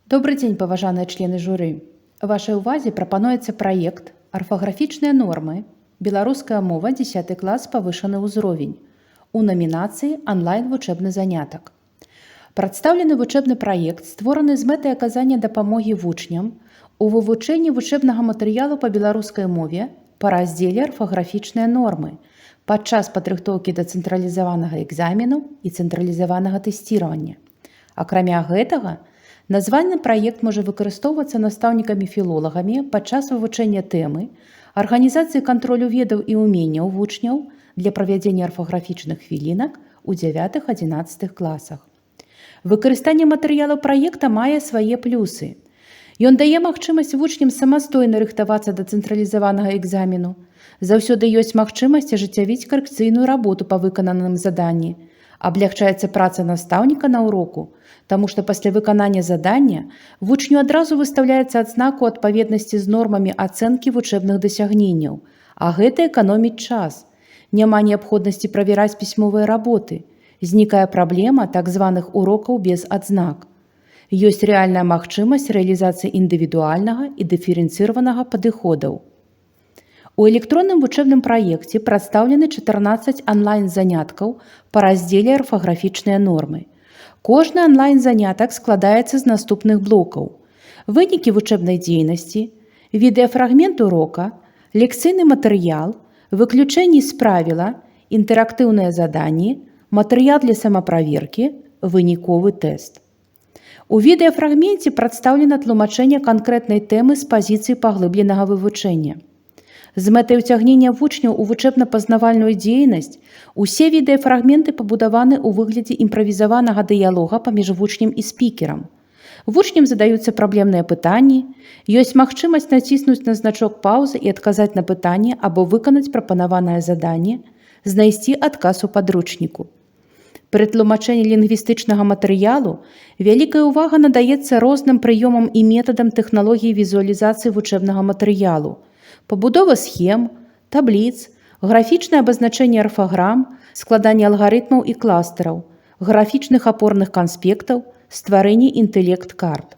Добры дзень, паважаныя члены журы. Вашай увазе прапануецца праект «Арфаграфічныя нормы. Беларуская мова, 10 клас, павышаны ўзровень» у намінацыі «Анлайн-вучэбны занятак». Прадстаўлены вучэбны праект створаны з мэтай аказання дапамогі вучням у вывучэнні вучэбнага матэрыялу па беларускай мове па раздзеле «Арфаграфічныя нормы» падчас падрыхтоўкі да цэнтралізаванага экзамену і цэнтралізаванага тэсціравання. Акрамя гэтага, названы праект можа выкарыстоўвацца настаўнікамі-філолагамі падчас вывучэння тэмы арганізацыі кантролю ведаў і ўменняў вучняў для правядзення арфаграфічных хвілінак у 9-11 класах. Выкарыстанне матэрыялаў праекта мае свае плюсы. Ён дае магчымасць вучням самастойна рыхтавацца да цэнтралізаванага экзамену. Заўсёды ёсць магчымасць ажыццявіць карэкцыйную работу па выкананым заданні. Аблягчаецца праца настаўніка на уроку, таму што пасля выканання задання вучню адразу выстаўляецца адзнака ў адпаведнасці з нормамі ацэнкі вучэбных дасягненняў, а гэта эканоміць час. Няма неабходнасці правяраць пісьмовыя работы. Знікае праблема так званых урокаў без адзнак. Ёсць рэальная магчымасць рэалізацыі індывідуальнага і дыферэнцыраванага падыходаў. У электронным вучэбным праекце прадстаўлены 14 анлайн-заняткаў па раздзеле «Арфаграфічныя нормы». Кожны анлайн-занятак складаецца з наступных блокаў: вынікі вучэбнай дзейнасці, відэафрагмент урока, лекцыйны матэрыял, выключэнні з правіла, інтэрактыўныя заданні, матэрыял для самаправеркі, выніковы тэст. У відэафрагменце прадстаўлена тлумачэнне канкрэтнай тэмы з пазіцыі паглыбленага вывучэння. З мэтай уцягнення вучняў у вучэбна-пазнавальную дзейнасць усе відэафрагменты пабудаваны ў выглядзе імправізаванага дыялога паміж вучнем і спікерам. Вучням задаюцца праблемныя пытанні, ёсць магчымасць націснуць на значок паўзы і адказаць на пытанне або выканаць прапанаванае заданне, знайсці адказ у падручніку. Пры тлумачэнні лінгвістычнага матэрыялу вялікая ўвага надаецца розным прыёмам і метадам тэхналогіі візуалізацыі вучэбнага матэрыялу. Пабудова схем, табліц, графічнае абазначэнне арфаграм, складанне алгарытмаў і кластараў, графічных апорных канспектаў, стварэнне інтэлект-карт.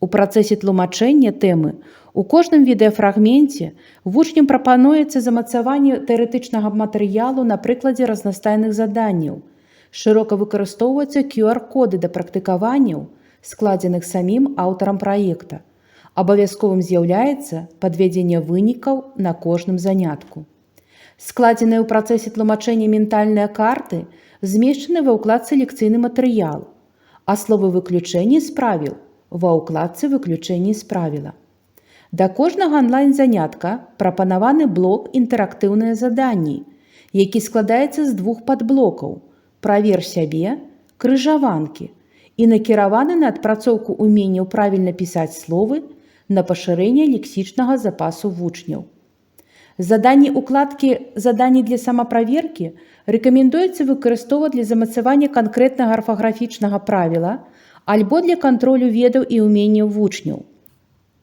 У працэсе тлумачэння тэмы у кожным відэафрагменце вучням прапануецца замацаванне тэарэтычнага матэрыялу на прыкладзе разнастайных заданняў. Шырока выкарыстоўваюцца QR-коды да практыкаванняў, складзеных самім аўтарам праекта. Абавязковым з'яўляецца падвядзенне вынікаў на кожным занятку. Складзеныя ў працэсе тлумачэння ментальныя карты змешчаны ва ўкладцы «Лекцыйны матэрыял», а словы выключэнні з правіл ва ўкладцы «Выключэнні з правіла». Да кожнага анлайн-занятка прапанаваны блок «Інтэрактыўныя заданні», які складаецца з двух падблокаў «Правер сябе», «Крыжаванкі» і накіраваны на адпрацоўку уменняў правільна пісаць словы, на пашырэнне лексічнага запасу вучняў. Заданні укладкі «Заданні для самаправеркі» рэкамендуецца выкарыстоўваць для замацавання канкрэтнага арфаграфічнага правіла альбо для кантролю ведаў і ўменняў вучняў.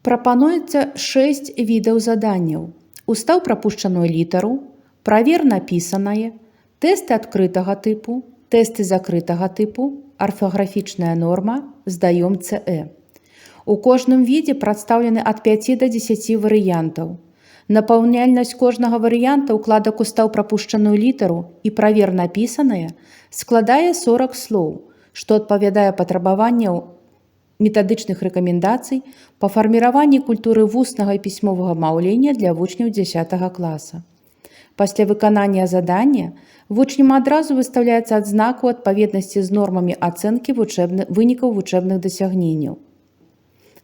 Прапануецца 6 відаў заданняў. Устаў прапушчаную літару, правер напісанае, тэсты адкрытага тыпу, тэсты закрытага тыпу, арфаграфічная норма, здаём ЦЭ. У кожным відзе прадстаўлены ад 5 до 10 варыянтаў. Напаўняльнасць кожнага варыянта укладак «Устаў прапушчаную літару» і «Правер напісанае» складае 40 слоў, што адпавядае патрабаванняў метадычных рэкамендацый па фарміраванні культуры вуснага і пісьмовага маўлення для вучняў 10 класа. Пасля выканання задання вучням адразу выстаўляецца адзнака ў адпаведнасці з нормамі ацэнкі вынікаў вучэбных дасягненняў.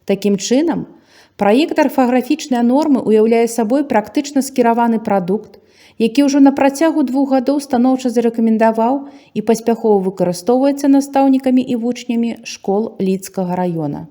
Такім чынам, праект «Арфаграфічныя нормы» уяўляе сабой практычна скіраваны прадукт, які ўжо на працягу 2 гадоў станоўча зарэкамендаваў і паспяхова выкарыстоўваецца настаўнікамі і вучнямі школ Лідскага раёна.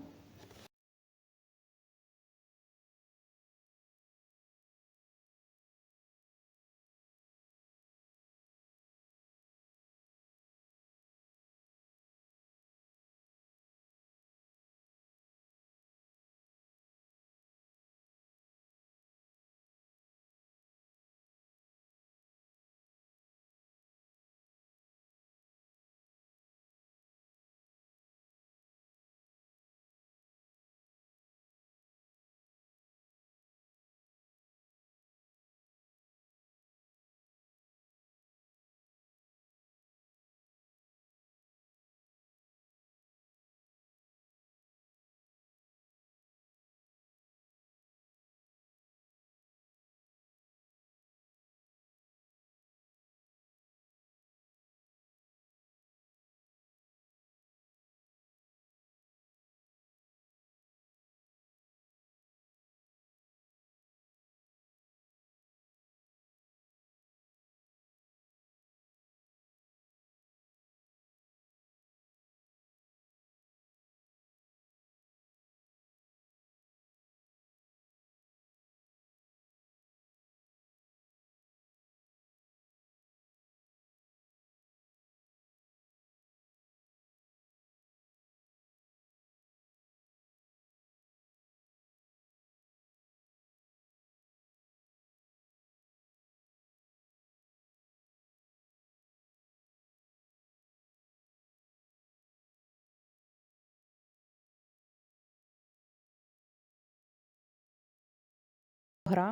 Гра.